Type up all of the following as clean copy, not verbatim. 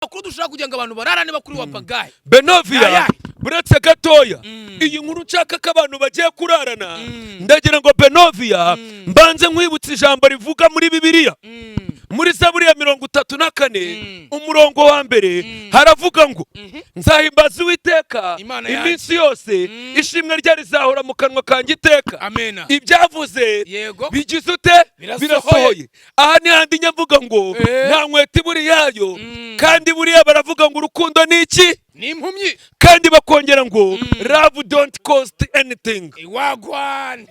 Amakuru dushaka kugira ngo abantu bararane bakuri wa pagahe. Benovia. Aya. Buretse gatoya, iyi nkuru nshaka ko abantu bagiye kurarana, ndagira ngo Benovia mbanze nkwibutsa ijambo rivuga muri Bibiliya, muri Zaburi ya 34, umurongo wa mbere, haravuga ngo: "Nzahimbaza Uwiteka Imana yanjye. iminsi yose, ishimwe rye rizahora mu kanwa kanjye iteka." Amena. Ibyavuze bigize ute? Birasohoye. Birasohoye. Aha ni handi njya mvuga ngo nta nkweto iburi yayo. Kandi buriya baravuga ngo urukundo ni iki? Ni impumyi. Kandi bakongera ngo "Love don't cost anything." Wagwan,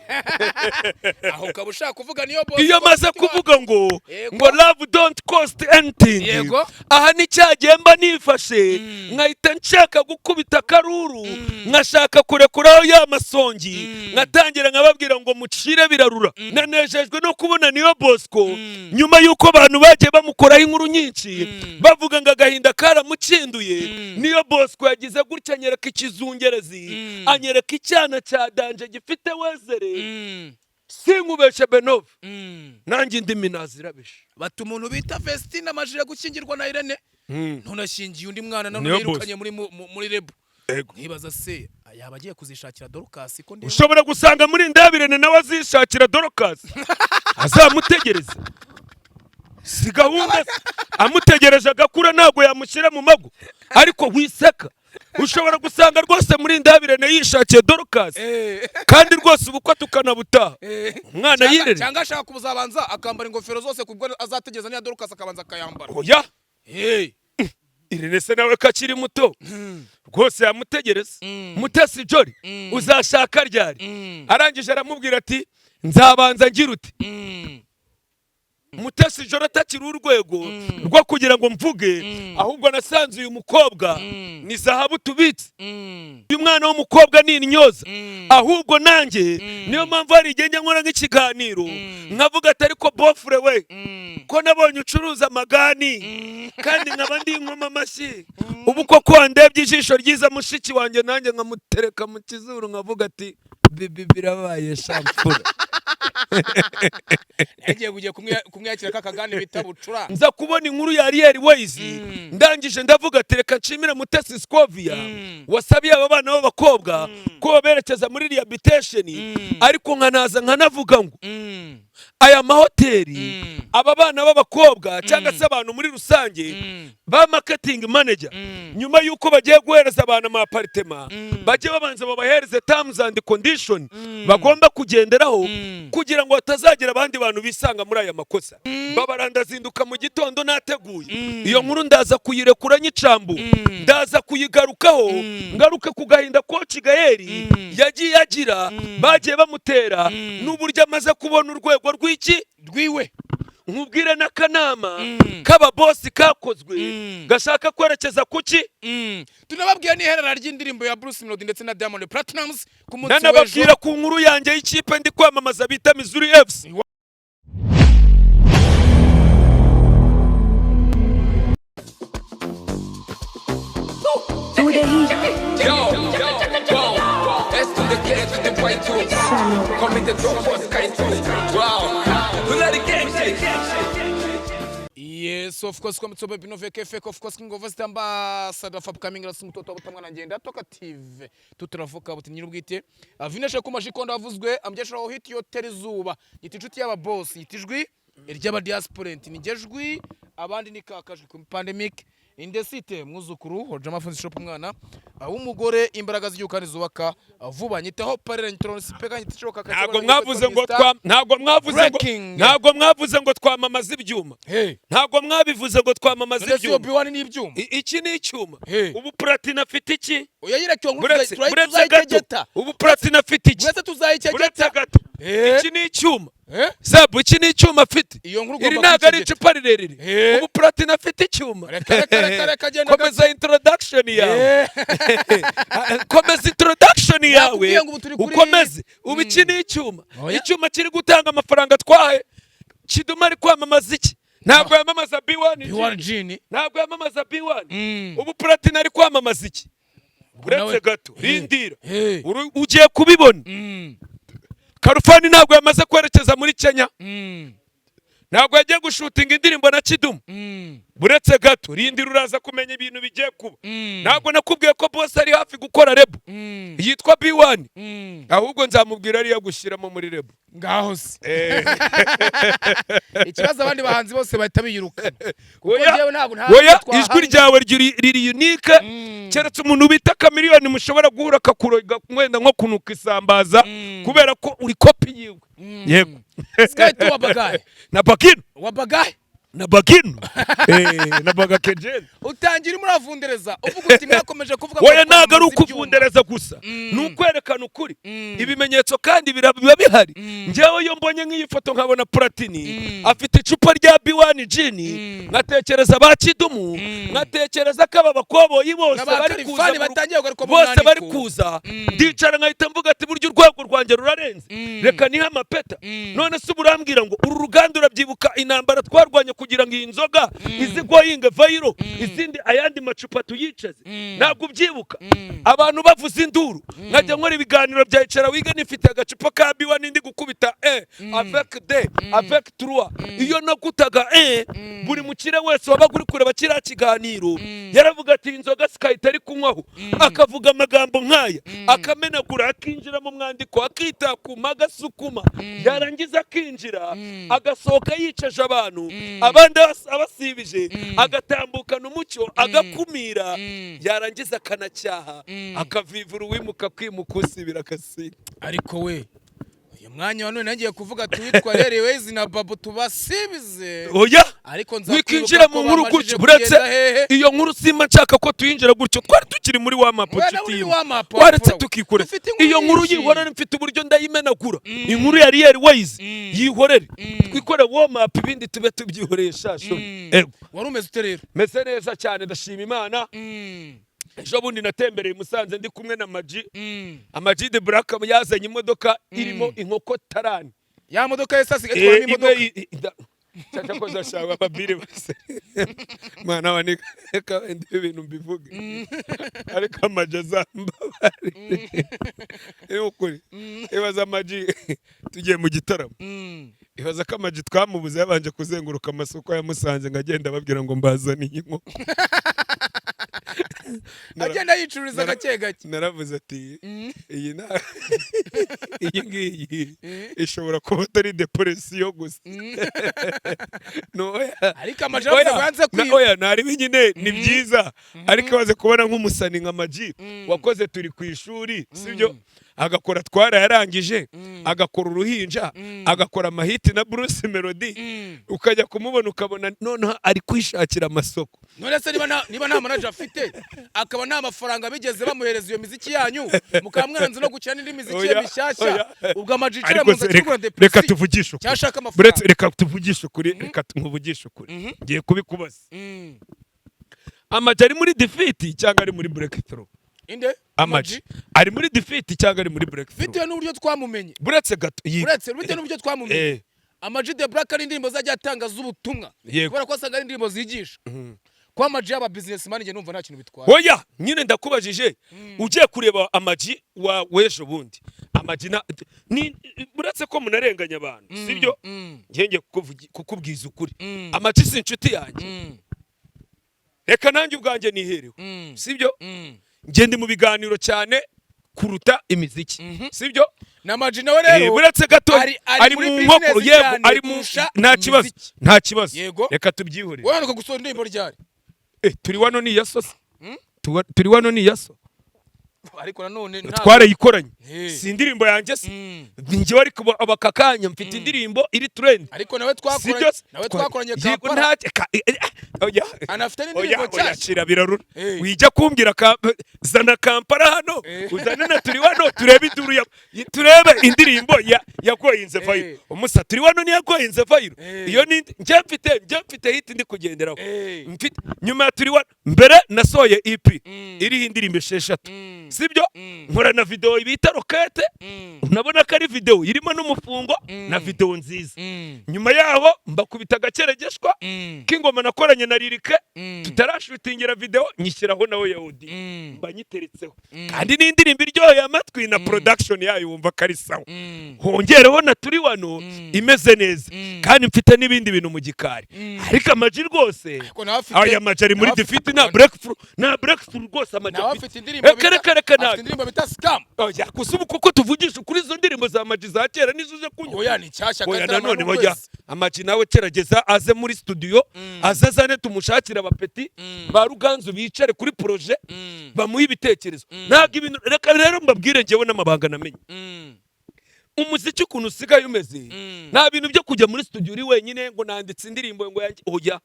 aho ukaba ushaka kuvuga niyo boss. Iyo maze kuvuga ngo ngo "Love don't cost anything", aha ni cya gihe mba nifashe nkahita nshaka gukubita akaruru, nkashaka kurekuraho ya masongi, nkatangira nkababwira ngo mucire birarura. Nanejejwe no kubona Niyo Bosco, nyuma y'uko abantu bagiye bamukoraho inkuru nyinshi bavuga ngo agahinda karamukinduye, Niyo Bosco yagize gutya anyereka ikizungerezi, anyereka icyana cya danger gifite wezere. Sinkubeshe Benove, nanjye indimi nazirabishe. Bati umuntu bita Vestine amajije gukingirwa na Irene, none ashingiye undi mwana, none Niyo yirukanye muri rebu. Yego. Nkibaza se yaba agiye kuzishakira Dorcas ko ndeba? Ushobora gusanga muri ndabirene nawe azishakira Dorcas, azamutegereza. Si gahunda se? Amutegereje agakura ntabwo yamushyira mu mago. Ariko wiseka, ushobora gusanga rwose muri ndabirene yishakiye Dorcas, kandi rwose ubukwe tukanabutaha, umwana yirere. Cyangwa ashaka kuzabanza akambara ingofero zose, kubwo azategereza niya Dorcas akabanza akayambara. Oya, Irene se nawe ko akiri muto rwose yamutegereza. Mutesi Jolly, uzashaka ryari? Arangije aramubwira ati: "Nzabanza ngira uti." Mutesi Jolly atakiri urwego rwo kugira ngo mvuge, ahubwo nasanze uyu mukobwa ni zahabu tubitse. Uyu mwana w'umukobwa ni intyoza. Ahubwo nanjye niyo mpamvu hari igihe njya nkora nk'ikiganiro nkavuga ati: "Ariko bofure we, ko nabonye ucuruza amagani kandi nkaba ndi inkoma amashyi, ubu koko wandebye ijisho ryiza mushiki wanjye?" Nanjye nkamutereka mu kizuru nkavuga ati: "Bibi birabaye shampura." Yagiye kugiye kumwiyakira ka kagani bita bucura. Nza kubona inkuru ya Ariel Wayz, ndangije ndavuga ati: "Reka nshimire Mutesi Scovia wasabiye aba bana b'abakobwa ko baberekeza muri rehabilitation." Ariko nkanaza nkanavuga ngo aya mahoteli, aba bana b'abakobwa cyangwa se abantu muri rusange ba marketing manager, nyuma y'uko bagiye guhereza abantu ama apartment, bajye babanza babahereze terms and condition bagomba kugenderaho, kugira ngo hatazagira abandi bantu bisanga muri aya makosa. Babara ndazinduka mu gitondo nateguye iyo nkuru, ndaza kuyirekura nyicambu, ndaza kuyigarukaho, ngaruke ku gahinda Coach Gael yagiye agira, bagiye bamutera, n'uburyo amaze kubona urwego rw'iki rwiwe. Nkubwire n'akanama k'ababosi kakozwe gashaka kwerekeza kuki. Tunababwira n'iherera ry'indirimbo ya Bruce Melody ndetse na Diamond Platnumz ku munsi w'ejo. Nanababwira ku nkuru yanjye y'ikipe ndi kwamamaza bita Missouri FC. Yo, yo, S to the K to the Y to. Call me the dope boss Sky 2. Wow. Who let the game shit? Yes, of course, kwa mtsobe bino veke fake, of course, King of West Ambassador of upcoming rasi mutoto butamwana ngenda toka TV. Tuturavuka buti nyirubwite. Avineshe ku mashikondo avuzwe ambyeshuraho hit yo terizuba. Yita inshuti y'aba boss, yita ijwi iry'aba diasporent, ni jwi abandi ni kakajwi ku pandemic. Indesite mwuzukuru Hojama Funzi Shop, umwana w'umugore, imbaraga z'igihugu kandi zubaka vuba, nyitaho parere nyitoro sipeka nyitishoka. Ntabwo mwavuze ngo twa, ntabwo mwavuze ngo Breaking. Ntabwo mwavuze ngo twamamaza ibyuma. Hey. Ntabwo mwabivuze ngo twamamaza None si ibyuma. Obi-Wan n'ibyuma. Iki ni icyuma. Hey. Ubu Platini afite iki? Oya, yirekewe ngo Buretse, buretse gato. tuzayikegeta. Ubu Platini afite iki? Buretse Buretse tuzayikegeta. gato. Eh. Iki ni icyuma. Eh? Zabu, iki ni icyuma afite. Iyo nkuru Iri ugomba ntabwo ari kuyicegeta. icupa rirerire. Eh. Ubu Platini afite icyuma. Reka, reka, reka, reka, genda. Komeza introduction yawe. Eh. Komeza introduction yawe. Nakubwiye ngo ubu turi kuri- Ukomeze. Ubu iki ni icyuma. Oya. Icyuma kiri gutanga amafaranga twahaye Kiduma. Ari kwamamaza iki? Ntabwo yamamaza B1. B1 Gin. Ntabwo yamamaza B1. Ubu Platini ari kwamamaza iki? Uretse gato, rindira. Hey. Ugiye kubibona. Karufani ntabwo yamaze kwerekeza muri Kenya. Ntabwo yagiye gushutinga indirimbo na Kidumu. Buretse gato, rindi uraza kumenya ibintu bigiye kuba. Ntabwo nakubwiye ko boss ari hafi gukora label yitwa B1? Ahubwo nzamubwira ariyo gushyiramo muri label. Ngaho se, ikibazo abandi bahanzi bose bahita biyirukana kuko Oya, njyewe ntabwo oya, twahanga. Ijwi ryawe riri unique, keretse umuntu bita Chameleone mushobora guhura akakuroga wenda nko kunuka isambaza, kubera ko uri kopi yiwe. Yego. Sky 2 wabagaye. Na bakino. Wabagaye. Na bakino, na bagakejeni. Utangira urimo uravundereza uvuga uti mwakomeje kuvuga ko Oya, ntabwo ari twamaze ibyuma. ukuvundereza gusa, ni ukwerekana ukuri. Ibimenyetso kandi biba bihari. Njyewe iyo mbonye nk'iyi foto nkabona Platini afite icupa rya B1 gin, nkatekereza ba Kidumu, nkatekereza ko aba bakoboyi bose N'aba bari kuza Kalifani batangiye kugaruka mu bose bari mwandiko. kuza, ndicara nkahita mvuga ati burya urwego rwanjye rurarenze, reka nihe amapeta. None se ubu urambwira ngo uru ruganda, urabyibuka intambara twarwanye kugira ngo iyi nzoga izi goyinge viral, izindi ayandi macupa tuyicaze? Ntabwo ubyibuka? Abantu bavuza induru, nkajya nkora ibiganiro bya Icara Wige nifite agacupa ka B1 n'indi gukubita e avec deux, avec trois. Iyo nagutaga e, buri mukire wese wabaga uri kureba kiriya kiganiro yaravuga ati inzoga sikahita ari kunywaho, akavuga amagambo nk'aya, akamenagura, akinjira mu mwandiko, akitakuma, agasukuma, yarangiza akinjira, agasohoka yicaje abantu, abandi abasibije, agatambukana umucyo, agakumira, yarangiza akanacyaha, akavivura uwimuka kwimuka, usibira agasiba. Ariko we, uyu mwanya wa none nagiye kuvuga tuwitwa rero Wezi na Babu tubasibize. Oya. Ariko nza Wikinjira kwibuka mu ko nkuru bamajije gutyo, uretse kugenda hehe. iyo nkuru simba nshaka ko tuyinjira gutyo, twari tukiri muri wa mapu. Oya, nawe uri warm up, Waretse wapfura we. tukikure. Dufite inkuru Iyo nkuru nyinshi. yihorere, mfite uburyo ndayimenagura. Inkuru ya Ariel Wayz yihorere, twikore warm up, ibindi tube tubyihoreye shasho. Ego. Wari umeze ute rero? Meze neza cyane, ndashima Imana. Ejo bundi natembereye i Musanze ndi kumwe na Maji. Amaji de Black yazanye imodoka irimo inkoko tarani. Ya modoka ye sasa itwaramo Imwe imodoka. Nshaka ko zashaka ababire bose mwana wa reka wenda ibintu mbivuge, ariko Amaji azambabarire, ni ukuri. Ibaza Amaji tugiye mu gitaramo, ibaza ko Amaji twamubuze yabanje kuzenguruka amasoko ya Musanze ngo agenda ababwira ngo mbazaniye inkoko. Agenda yicururiza gake gake. Naravuze ati iyi na iyi ngiyi ishobora kuba atari depression gusa. No, oya. Ariko Amaji aravuze ngo yanze kwiba. Oya, naribi nyine ni byiza, ariko baze kubona nk'umusani nka Maji wakoze Turi ku Ishuri, sibyo, agakora Twarayarangije, agakora Uruhinja, agakora amahiti na Bruce Melody, ukajya kumubona ukabona noneho ari kwishakira amasoko. None se niba nta manager afite, akaba nta mafaranga bigeze bamuhereza iyo miziki yanyu, mukaba mwaranze no gukina n'indi miziki ye Oya, mishyashya, oya. ubwo Amaji yicara Ariko mu nzu se akigura reka depression tuvugishe ukuri. cyangwa ashaka amafaranga? Buretse, reka tuvugishe ukuri, reka nkuvugishe ukuri, ngiye kubikubaza. Amaji ari muri defeat cyangwa ari muri breakthrough? Inde? Amaji ari muri defeat cyangwa ari muri breakthrough? Bitewe n'uburyo twamumenye. Buretse gato Uretse, bitewe n'uburyo twamumenye, Amaji de Black ari indirimbo zajya atanga z'ubutumwa, kubera ko asanga ari indirimbo zigisha. Kuba Amaji yaba businessman, njye numva nta kintu bitwaye. Oya nyine, ndakubajije, ugiye kureba Amaji wa w'ejo bundi, Amaji na ni uretse ko munarenganya abantu, sibyo? Ngiye kukubwiza ukuri, Amaji si inshuti yanjye. Reka nanjye ubwanjye niherewe, sibyo? Njye ndi mu biganiro cyane kuruta imiziki, sibyo? Na Amaji nawe rero Buretse gato. ari Ari muri mu business nkoko, yego, cyane ari mu kurusha nta kibazo. imiziki. Nta kibazo. Yego. Reka tubyihorere. Wowe uheruka gusohora indirimbo ryari? Turi wano ni iya so se? Turi wano ni iya so? Ariko nanone Twarayikoranye. Eh. Si indirimbo yanjye se? Mm. Njyewe ariko ubu aka kanya mfite indirimbo iri trend. Ariko nawe Si twakoranye byo se? nawe twakoranye Yego, Kampala. Oya. Anafite Oya, n'indirimbo oya, nshyashya. shira birarura. Eh. Wijya kumbwira ka zana Kampala hano, Eh. uzane na Turi wano, turebe induru ya turebe indirimbo ya yagoyinze viral. Eh. Umusa Turi wano ni yagoyinze viral. Eh. Iyo ni njye mfite hit ndi kugenderaho. Eh. Mfite nyuma ya Turi wano, mbere nasohoye EP Mm. iriho indirimbo 6. Mm. Sibyo? Nkora na video bita Rokete, unabona ko ari video irimo n'umufungo na video nziza. Nyuma yaho mbakubita agakeregeshwa k'ingoma nakoranye na Lirike tutarashutingira video, nyishyiraho nawe ya audio, mba nyiteretseho, kandi n'indirimbo iryoheye amatwi na production yayo wumva ko ari sawa. Hongereho na turi wano imeze neza, kandi mfite n'ibindi bintu mu gikari. Ariko Ama G rwose, Ariko nawe afite aya Ama G ari muri nawe defeat, nta breakthrough, nta breakthrough rwose Ama G nawe afite. afite indirimbo Reka, reka, reka, afite ntabwo. indirimbo bita Scam. Oya, gusa ubu kuko tuvugisha kuri izo ndirimbo za Ama G za kera nizo uje kunywa. Oya, ni nshyashya. Oya. Kandi Nanone itaramara oya. n'ukwezi. Ama G nawe kerageza aze muri studio, aze azane, tumushakire abapeti ba Ruganzu bicare kuri projet, bamuhe ibitekerezo. Ntabwo ibintu, reka rero mbabwire, njyewe n'amabanga namenye, umuziki ukuntu usigaye umeze, nta bintu byo kujya muri studio uri wenyine ngo nanditse indirimbo ngo yanjye. Oya,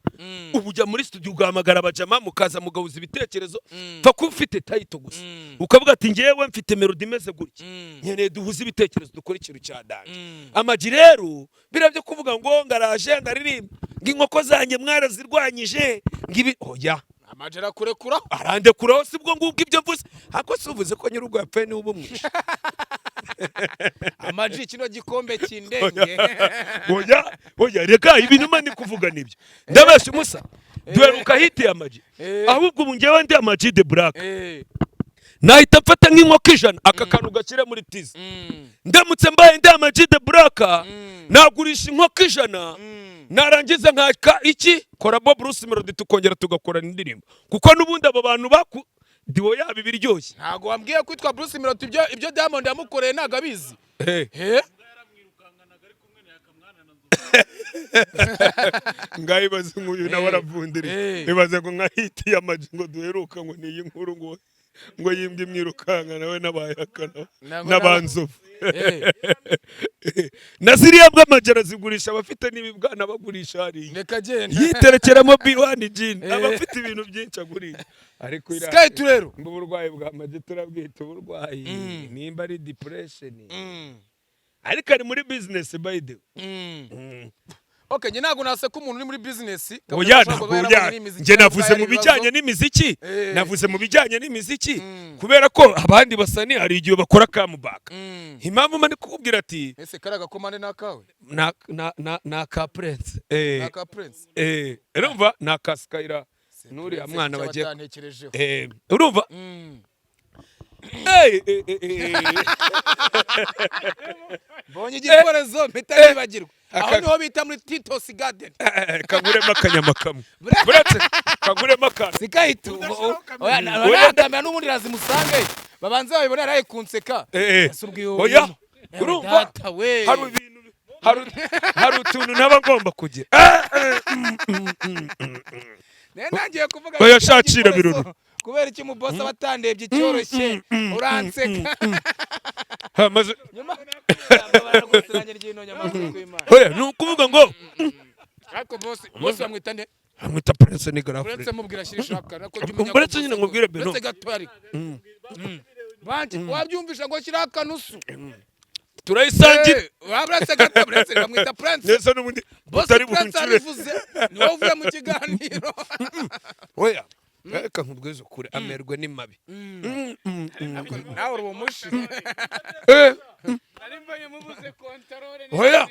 ubu ujya muri studio ugahamagara abajama, mukaza mugahuza ibitekerezo. Pfa kuba ufite title gusa, ukavuga ati: "Ngewe mfite melody imeze gutya, nkeneye duhuze ibitekerezo, dukore ikintu cya danger." Ama G rero biriya byo kuvuga ngo ngaraje ngaririmba ngo inkoko zanjye mwarazirwanyije ngo ibi, oya. Ama G arakurekura. Arandekuraho, si bwo ngubwo ibyo mvuze? Ariko si uvuze ko nyir'urugo yapfuye niwe uba umwishe? Ama G, kino gikombe kindenge. Oya, oya, reka, ibintu mba ndi kuvuga nibyo. Ndabesha umusa duheruka hit ya Ama G. Ahubwo ubu ngewe ndi Ama G The Black, nahita mfata nk'inkoko 100, aka kantu gashyire muri tizi. Ndamutse mbaye ndi Ama G The Black, nagurisha inkoko 100, narangiza nkaka iki collabo Bruce Melody, tukongera tugakorana indirimbo, kuko n'ubundi abo bantu baku duo yabo ibiryoshye. Ntabwo wambwiye kwitwa Bruce Melody, ibyo Diamond yamukoreye ntabwo abizi. He? Ngaho ibaze nk'uyu nawe aravundiriye. Ibaze ngo nka hit y'Ama G ngo duheruka, ngo ni iyi nkuru ngo yimbwa imwirukanka nawe n'abayakana n'abanzovu na ziriya mbwa Ama G arazigurisha, abafite n'ibibwana bagurisha hariya. Reka genda. Yiterekeramo B1 jini, aba afite ibintu byinshi agurisha, ariko iriya- Sky 2 rero. Ngo uburwayi bwa Ama G turabwita uburwayi, nimba ari depression, ariko ari muri business, by the way. Okay, njye ntabwo naseka umuntu uri muri business. Oya, ntabwo, oya, njye navuze mu bijyanye n'imiziki. Navuze mu bijyanye n'imiziki kubera ko abandi basani hari igihe bakora comeback. Impamvu mba ndi kukubwira ati Ese kariya gakomande ni akawe? Na ka Prince. Ni aka Prince? Eh, urumva ni aka Skyra n'uriya Prince mwana icyo bagiye batantekerejeho. Urumva, Mbonye igikorezo mpita nibagirwa aho niho bita muri Titos Garden. Kaguremo akanyama kamwe, buretse kaguremo akantu. Sikaitu oya. Oya. Nakamera n'ubundi razimusange babanze babibone yaraye kunseka. Ese ubwo iyo Oya, Ewe urumva data we. hari ibintu, hari utuntu naba ngomba kugira. Nayo ntangiye kuvuga Oya, ngo shakira igikorezo, birori. Kubera iki umubosi aba atandebye icyoroshye uranseka? Ha, maze Nyuma Mbabara rwose nanjye ry'ino nyamaswa kw'Imana. Oya, ni ukuvuga ngo Ariko bosi bamwita nde? Amwita Prince ni Garafure. Uretse mubwira ashyira ishaka nako jya umenya ko Uretse nyine nkubwire Beno. Uretse gato ariko banki wabyumvisha ngo shyiraho akanusu. Turayisangira. Uretse gato, uretse bamwita Prince. Neza n'ubundi Bosi utari Prince buncure. abivuze ni wowe uvuye mu kiganiro. Oya, reka nkubwize ukuri, amerwe ni mabi. Ariko nawe uri umushi. Nari mbonye mubuze contrôle. Oya,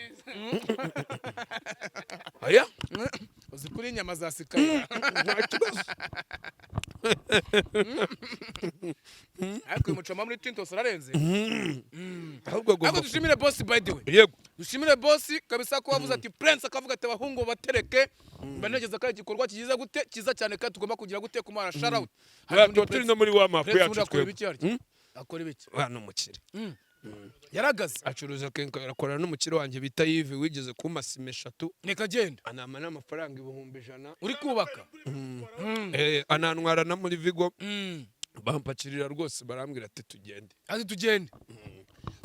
oya. Uzi kuri inyama za sikaya. Nta kibazo. Ariko uyu mucoma muri Tintos ararenze. Ahubwo Ariko agomba dushimire bosi, by the way. Yego. Dushimire bosi kabisa ko wavuze ati Prince, akavuga ati abahungu batereke. Mba ntekereza ko ari igikorwa cyiza gute, cyiza cyane, kandi tugomba kugira gute kumara shout out. Oya, tuba turi no muri wa mapu Prince yacu ubundi akora twebwe. ibiki harya? Akora ibiki? Wa ni umukire. Yaragaze. Acuruza kenka, akorana n'umukire wanjye bita Yves wigeze kumpa sima eshatu. Reka genda. Anampa n'amafaranga 100,000. Uri kubaka. Anantwara na muri Vigo, bampakirira rwose, barambwira ati tugende. Ati tugende.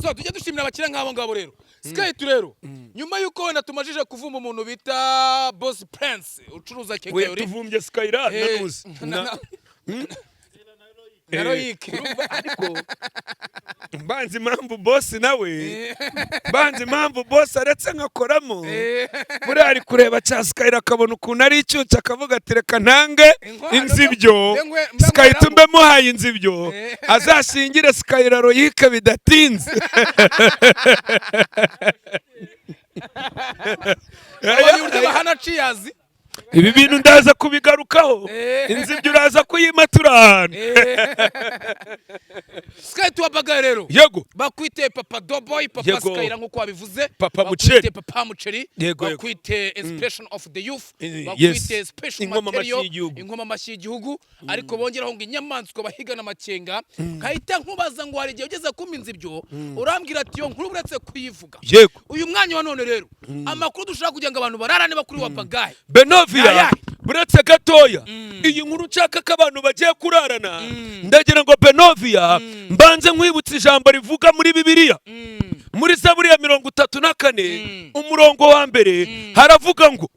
So tujye dushimira abakire nk'abo ngabo rero. Sky rero, nyuma y'uko wenda tumajije kuvuma umuntu bita Boss Prince ucuruza We quincaillerie, tuvumbye Skyra nanuzi na Loic. Urumva, ariko Mbanza impamvu boss nawe, mbanza impamvu boss aretse nkakoramo. Buriya ari kureba cya Skyler, akabona ukuntu ari icyuki, akavuga ati: "Reka ntange Inkwano inzibyo." Mbe Skyler nkweramo. Mbe muhaye inzibyo, azashingire Skyler Royike bidatinze. Abonye uburyo bahana ciyazi. Ibi bintu ndaza kubigarukaho. Inzibyo uraza kuyima turi ahantu. Sky tuwabagaye rero. Yego. Bakwite Papa Doboy, Papa Yego. Skyler nk'uko wabivuze. Papa Bakwite Muceri. Papa Muceri. Yego, yego. Bakwite inspiration of the youth. Yes. Bakwite special Ingoma amashyi material. y'igihugu. Ingoma amashyi y'igihugu, ariko bongeraho ngo inyamaswa bahigana amakenga. Nkahita nkubaza ngo hari igihe ugeze kumpa inzibyo, urambwira ati: "Yo nkuru uretse kuyivuga." Yego. Uyu mwanya wa none rero, amakuru dushaka kugira ngo abantu bararane bakuri wapagaye. Benovia. Ayahe? Buretse gatoya, iyi nkuru nshaka ko abantu bagiye kurarana, ndagira ngo Benovia mbanze nkwibutsa ijambo rivuga muri Bibiliya, muri Zaburi ya 34 umurongo wa mbere, haravuga ngo: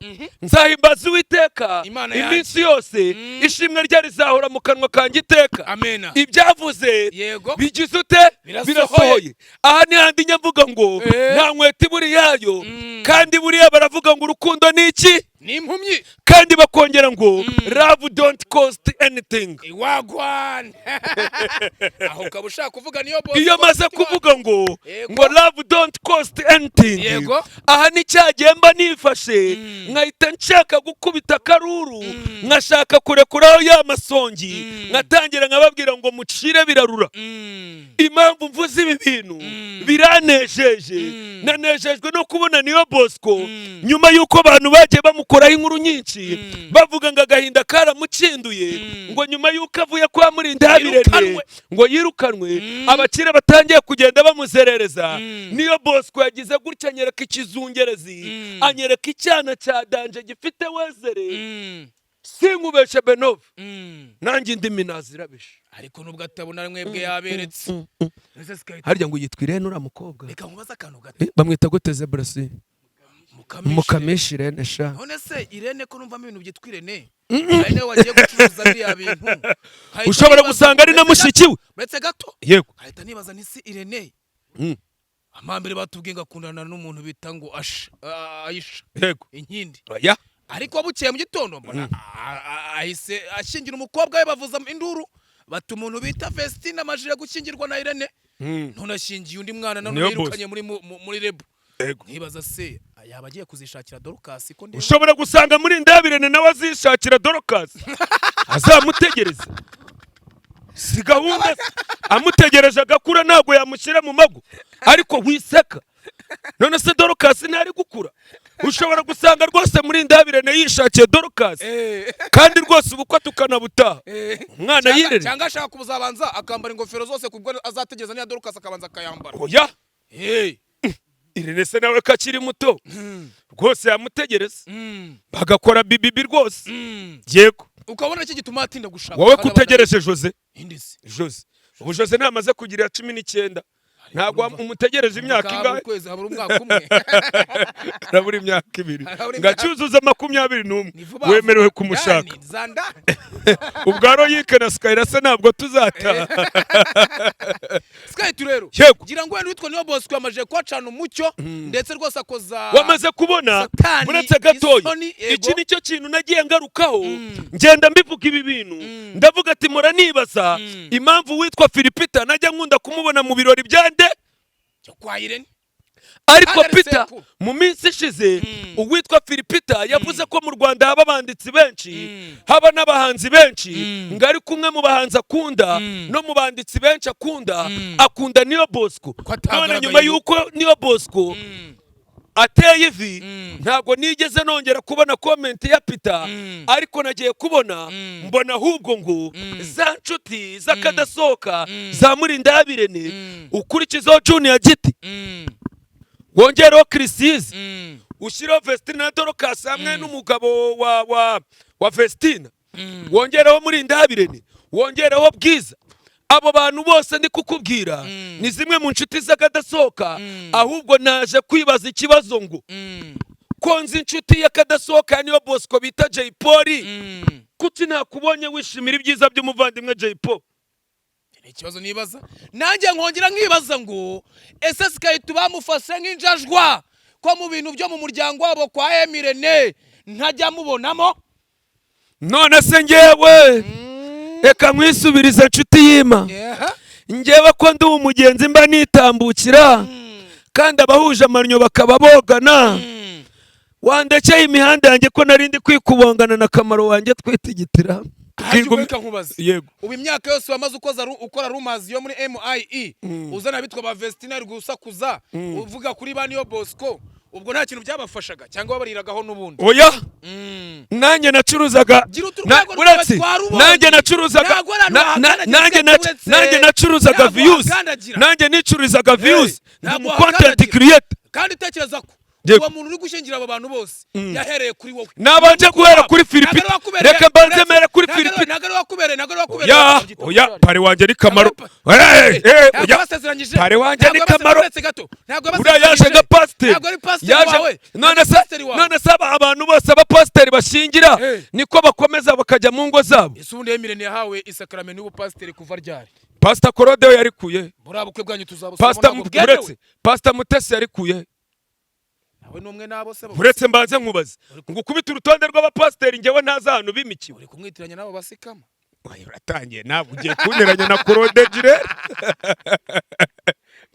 "Nzahimbaza Uwiteka Imana yanjye. iminsi yose, ishimwe rye rizahora mu kanwa kanjye iteka." Amena. Ibyavuze bigize ute? Birasohoye. Birasohoye. Aha ni handi njya mvuga ngo nta nkweto iburi yayo, kandi buriya baravuga ngo urukundo ni iki? Ni impumyi. Kandi bakongera ngo love don't cost anything. Wagwan, aho ukaba ushaka kuvuga niyo boss. Iyo maze kuvuga ngo ngo love don't cost anything, aha ni cyagihe mba nifashe nkahita nshaka gukubita akaruru, nkashaka kurekuraho ya masongi, nkatangira nkababwira ngo mucire birarura. Impamvu mvuze ibi bintu, biranejeje, nanejejwe no kubona Niyo Bosco, nyuma y'uko abantu bagiye bamukoraho inkuru nyinshi bavuga ngo agahinda karamukinduye, ngo nyuma y'uko avuye kwa Murindahabirene, Yirukanwe. ngo yirukanwe, abakire batangiye kugenda bamuzerereza. Niyo Bosco yagize gutya anyereka ikizungerezi, anyereka icyana cya danger gifite wezere. Sinkubeshe Benove, nanjye indimi nazirabishe. Ariko nubwo atabona mwebwe yaberetse. Ese Harya ngo yitwa Irene uriya mukobwa? Reka nkubaze akantu gato. Bamwita gute Zebrasi? Mukamishi. Mukamishi Irene sha. None se Irene, ko numvamo ibintu byitwa Irene, ari nawe wagiye gucuruza biriya bintu? Nkahita Ushobora nibaza gusanga ari na uretse mushiki we. Uretse gato. Yego. Nkahita nibaza nti si Irene amambere batubwiye ngo akundana n'umuntu bita ngo Asha, Aisha Inkindi? Oya. Ariko bukeye mu gitondo mbona ahise ashyingira umukobwa we, bavuza induru bati umuntu bita Vestine amajije gushyingirwa na Irene, none ashyingiye undi mwana none Niyo yirukanye muri rebu. Yego. Nkibaza se yaba agiye kuzishakira Dorcas, ko ndeba Ushobora gusanga muri Ndabirene nawe azishakira Dorcas, azamutegereza. Si gahunda se? Amutegereje agakura, ntabwo yamushyira mu mago. Ariko wiseka, none se Dorcas ntari gukura? Ushobora gusanga rwose muri Ndabirene yishakiye Dorcas, kandi rwose ubukwe tukanabutaha, umwana yirere. Cyangwa ashaka kuzabanza akambara ingofero zose, kubwo azategereza niya Dorcas akabanza akayambara. Oya. Hey. Irene se nawe ko akiri muto rwose, yamutegereza bagakora bibibi rwose. Yego. Ukabona iki gituma atinda gushaka Wowe kandi abana kutegereje Jose? Indisi. Jose, ubu Jose ntamaze kugira 19, ntabwo umutegereje imyaka Habura ingahe? ukwezi, habura umwaka umwe. Arabura imyaka 2. Arabura Ngo acyuzuze 21, Ni vuba wemerewe vuba. kumushaka. Ndani, zanda. Ubwa Royike na Skyler se ntabwo tuzataha? Sky rero. Yego. Gira ngo wenda witwa Niyo Bosco yamaze kuhacana umucyo, ndetse rwose akoza Wamaze kubona Satani uretse gatoya, isoni, yego. iki nicyo kintu nagiye ngarukaho, ngenda mbivuga ibi bintu, ndavuga ati mpora nibaza impamvu witwa Filipita najya nkunda kumubona mu birori bya nde? Cyo kwa Irene. Ariko Kandi ari Peter, sekuru. mu minsi ishize uwitwa Filipita yavuze ko mu Rwanda haba abanditsi benshi, haba n'abahanzi benshi, ngo ariko umwe mu bahanzi akunda no mu banditsi benshi akunda, akunda Niyo Bosco. Ko atagaragaye. None nyuma y'uko Niyo Bosco ateye ivi, ntabwo nigeze nongera kubona comment ya Peter, ariko nagiye kubona mbona ahubwo ngo za nshuti z'akadasohoka za Murindabirene, ukurikizaho Junior Giti, wongereho Chrisize, ushyireho Vestina na Dorcas hamwe n'umugabo wa Vestina, wongereho Murindabirene, wongereho Bwiza, abo bantu bose ndi kukubwira ni zimwe mu nshuti z'akadasohoka. Ahubwo naje kwibaza ikibazo ngo ko nzi inshuti y'akadasohoka ya Niyo Bosco bita Jay Polly, kuki ntakubonye wishimira ibyiza by'umuvandimwe Jay Polly? Ni ikibazo nibaza nanjye, nkongera nkibaza ngo ese Sky2 bamufashe nk'injajwa, ko mu bintu byo mu muryango wabo kwa Emirene ntajya mubonamo? None se ngewe, reka nkwisubirize, nshuti yima. Ngewe ko ndi umugenzi, mba nitambukira, kandi abahuje amannyo bakaba bogana, wandekeye imihanda yanjye ko nari ndi kwikubongana na Kamaro wanjye twitigitira. Reka nkubaze. Yego. Ubu imyaka yose wamaze ukoza ukora rumors yo muri MIE, uzana abitwa ba Vestina gusakuza, uvuga kuri ba Niyo Bosco, ubwo nta kintu byabafashaga cyangwa babariragaho n'ubundi? Oya, nanjye nacuruzaga Gira utu urwego rwawe uretse twarubonye. nanjye nacuruzaga Ntabwo ari ahantu wahakandagira, nanjye uretse- nanjye nacuruzaga Ntabwo views. wahakandagira. Nanjye nicururizaga views, ndi Ntabwo umu content wahakandagira. creator. Kandi utekereza ko Yego. uwo muntu uri gushyingira abo bantu bose yahereye kuri wowe. Nabanje guhera kuri Philipita. Ntabwo ari wakubereye- Reka mbanze mere kuri Ntabwo ari- Philipita. Ntabwo ari wakubereye, ntabwo ari wakubereye. Oya, oya, pari wanjye ni Kamaro. Ntabwo Oya. yabasezeranyije. Pari wanjye ni Ntabwo Kamaro. uretse gato, ntabwo Uriya yaje yabasezeranyije. nka pasiteri. Ntabwo ari pasiteri Yaje wawe. none Ntabwo se ari pasiteri wawe. None se abantu bose abapasiteri bashingira niko bakomeza bakajya mu ngo zabo? Ese ubundi Emirene yahawe isakaramento y'ubupasiteri kuva ryari? Pasita Korode we yarikuye. Buriya bukwe bwanyu tuzabusoma. Pasita Ntabwo bwemewe. uretse Pasita Mutesi yarikuye. Nawe ni umwe n'abo se? Uretse mbanze nkubaze, ngo ukubite urutonde rw'abapasiteri, njyewe ntazi ahantu bimikiwe. Uri kumwitiranya n'abo basikama. Oya, uratangiye ntabwo ugiye kunteranya na Claude Jirere.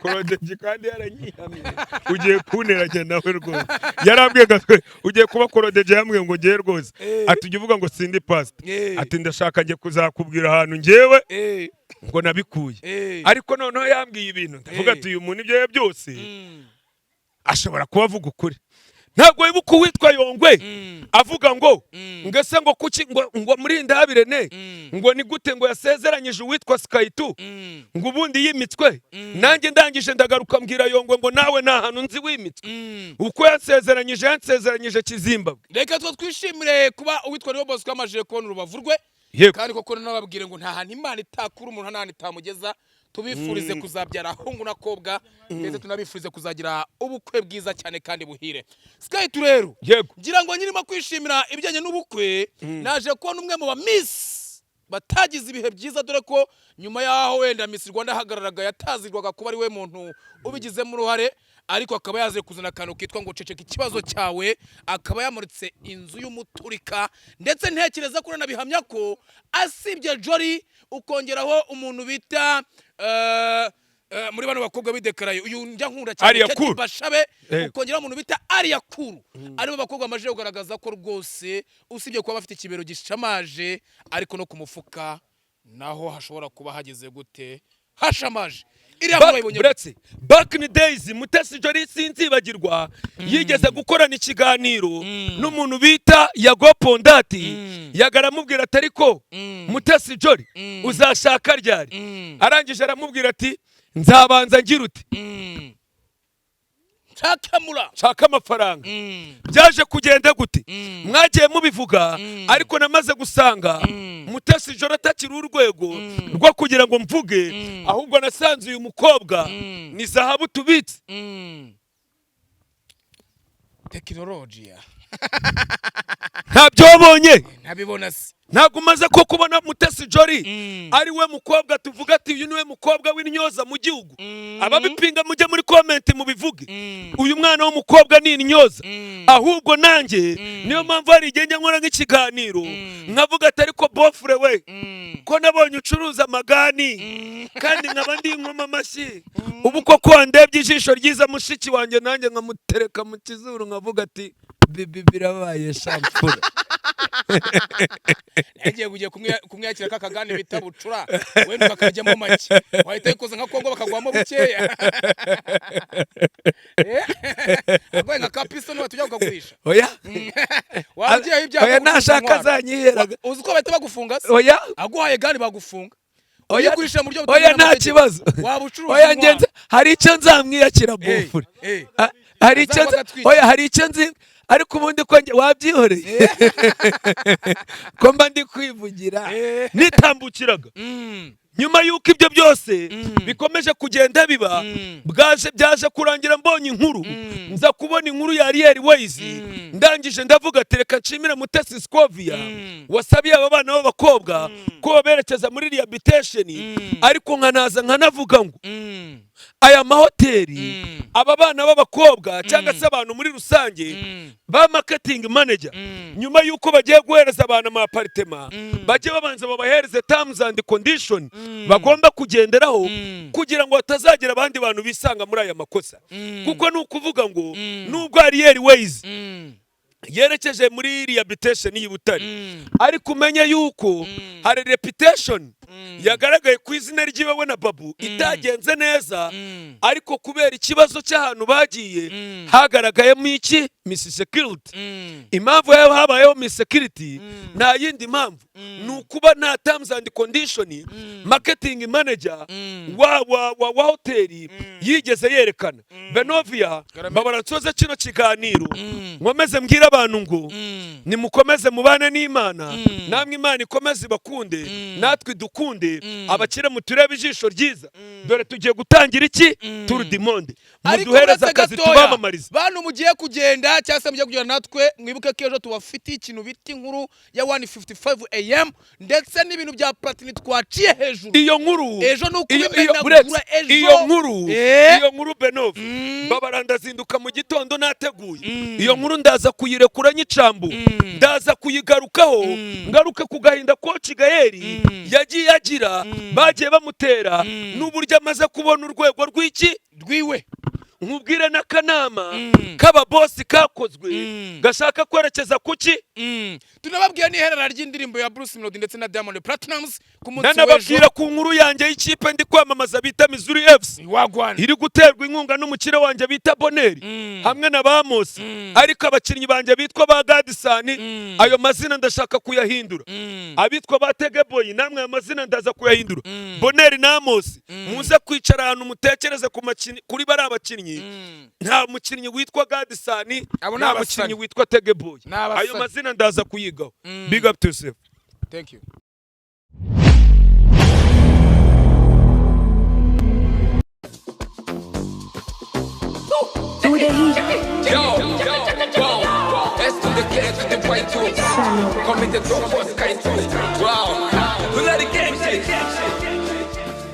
Claude G kandi yaranyihamiye, ugiye kunteranya nawe rwose. Yarambwiye ngo ugiye kuba Claude G, yambwiye ngo ngewe rwose, ati ujya uvuga ngo sindi pastor, ati ndashaka njye kuzakubwira ahantu ngewe ngo nabikuye. Ariko noneho yambwiye ibintu, ndavuga ati uyu muntu ibyo ye byose ashobora kuba avuga ukuri. Ntabwo wibuka uwitwa Yongwe avuga ngo ngo ese ngo kuki ngo muri Ndabirene ngo ni gute ngo yasezeranyije uwitwa Sky2 ngo ubundi yimitswe? Nanjye ndangije ndagaruka mbwira Yongwe ngo nawe nta hantu nzi wimitswe, uko yansezeranyije, yansezeranyije Kizimbabwe. Reka two twishimire kuba uwitwa Niyo Bosco yamajije kubona urubavu rwe. Yego. Kandi koko nababwire ngo nta hantu Imana itakura umuntu, nta hantu itamugeza. Tubifurize kuzabyara hungu n'akobwa, ndetse tunabifurize kuzagira ubukwe bwiza cyane kandi buhire. Sky2 rero, Yego. ngira ngo nyirimo kwishimira ibijyanye n'ubukwe, naje kubona umwe mu ba Miss batagize ibihe byiza, dore ko nyuma y'aho wenda Miss Rwanda ahagararaga yatazirwaga kuba ari we muntu ubigizemo uruhare, ariko akaba yaje kuzana akantu kitwa ngo ceceka ikibazo cyawe, akaba yamuritse inzu y'umuturika. Ndetse ntekereza ko unanabihamya ko asibye Jolly, ukongeraho umuntu bita muri bano bakobwa bidekaraye, uyu njya nkunda cyane, Alliah Kate Cool. Bashabe, ukongeraho umuntu bita Alliah Cool, aribo bakobwa bamaze kugaragaza ko rwose usibye kuba bafite ikibero gishamaje, ariko no ku mufuka naho hashobora kuba hageze gute, hashamaje. Iriya nkuru wayibonye? Uretse back in days, Mutesi Jolly sinzibagirwa yigeze gukorana ikiganiro n'umuntu bita Yago Pondati. Yago aramubwira ati ariko Mutesi Jolly, uzashaka ryari? Arangije aramubwira ati nzabanza ngira uti Nshakemura. Nshaka amafaranga. Byaje kugenda gute? Mwagiye mubivuga, ariko namaze gusanga Mutesi Jolly atakiri urwego rwo kugira ngo mvuge, ahubwo nasanze uyu mukobwa ni zahabu tubitse. Tekinolojiya. Ntabyo wabonye? Ntabibona se. Ntabwo umaze ko kubona Mutesi Jolly ari we mukobwa tuvuga ati uyu niwe mukobwa w'intyoza mu gihugu? Ababipinga mujye muri comment mubivuge. Uyu mwana w'umukobwa ni intyoza. Ahubwo nanjye niyo mpamvu hari igihe njya nkora nk'ikiganiro nkavuga ati ariko bofure we, ko nabonye ucuruza amagani kandi nkaba ndi inkoma amashyi, ubu koko wandebye ijisho ryiza mushiki wanjye, nanjye nkamutereka mu kizuru nkavuga ati bibi birabaye shampura. Yagiye kugiye kumwiyakira ka kagane bita bucura, wenda ukakajyamo make, wahita wikoza nka Kongo bakaguhamo bukeya. Agoye nka ka pisoni batujya kukagurisha. Oya. Waba ugiyeho ibyago Oya, gucuruza nashaka intwaro. azanyiheraga. Uzi ko bahita bagufunga se? Oya. Aguhaye gani bagufunga. Oya. Uyigurisha mu buryo Oya, butemewe nta n'amategeko. kibazo. Waba ucuruza Oya, intwaro. ngenzi hari icyo nzamwiyakira, bofure. Ah, hari icyo Azagwa nzi. agatwikira. Oya, hari icyo nzi, ariko ubundi ko wabyihoreye ko mba ndi kwivugira, nitambukiraga. Nyuma y'uko ibyo byose bikomeje kugenda biba, bwaje byaje kurangira mbonye inkuru, nza kubona inkuru ya Ariel Wayz. Ndangije ndavuga ati reka nshimire Mutesi Scovia wasabiye aba bana b'abakobwa ko baberekeza muri rehabilitation, ariko nkanaza nkanavuga ngo aya mahoteli, aba bana b'abakobwa cyangwa se abantu muri rusange ba marketing manager, nyuma y'uko bagiye guhereza abantu ama appartement, bajye babanza babahereze terms and condition bagomba kugenderaho kugira ngo hatazagira abandi bantu bisanga muri aya makosa, kuko ni ukuvuga ngo nubwo Ariel Wayz yerekeje muri rehabilitation y'i Butare, ariko umenye yuko hari reputation yagaragaye ku izina ry'iwe na Babu itagenze neza, ariko kubera ikibazo cy'ahantu bagiye hagaragayemo iki? Insecurity. Impamvu yaba habayeho insecurity nta yindi mpamvu, ni ukuba nta terms and condition marketing manager wa hoteli yigeze yerekana. Benovia, babara nsoze kino kiganiro, nkomeze mbwire abantu ngo nimukomeze mubane n'Imana, namwe Imana ikomeze ibakunde, natwe idukunde. Abakire muturebe ijisho ryiza, dore tugiye gutangira iki? Tour du Monde. Ariko Muduhereze uretse akazi gatoya, tubamamarize. Bantu mugiye kugenda cyangwa se mugiye kugenda natwe, mwibuke ko ejo tubafitiye ikintu bita inkuru ya 1:55 am ndetse n'ibintu bya Platini twaciye hejuru. Iyo nkuru Ejo ni ukubimenagura. Buretse, Ejo. iyo nkuru, iyo nkuru, Benove, babara ndazinduka mu gitondo nateguye iyo nkuru, ndaza kuyirekura nyicambu, ndaza kuyigarukaho, ngaruke ku gahinda Coach Gael yagiye agira, bagiye bamutera, n'uburyo amaze kubona urwego rw'iki? Rwiwe. Nkubwire n'akanama k'ababosi kakozwe gashaka kwerekeza kuki. Tunababwira n'iherera ry'indirimbo ya Bruce Melody ndetse na Diamond Platnumz ku munsi w'ejo. Nanababwira ku nkuru yanjye y'ikipe ndi kwamamaza bita Missouri FC Wagwan. iri guterwa inkunga n'umukire wanjye bita Boneri hamwe na Bamosi, ariko abakinnyi banjye bitwa ba Gadisani, ayo mazina ndashaka kuyahindura. Abitwa ba Tegeboyi, namwe ayo mazina ndaza kuyahindura. Boneri na Amosi, muze kwicara ahantu mutekereze ku makinnyi, kuri bari abakinnyi. Nta mukinnyi witwa Gadisani, Abo ni nta abasani. mukinnyi witwa Tegeboyi. Ni abasani. Ayo mazina ndaza kuyigaho. Big up to yourself. Thank you. Yo, yo, S to the K to the Y to. Call me the dope boss kind too. Wow, who let the gang shit?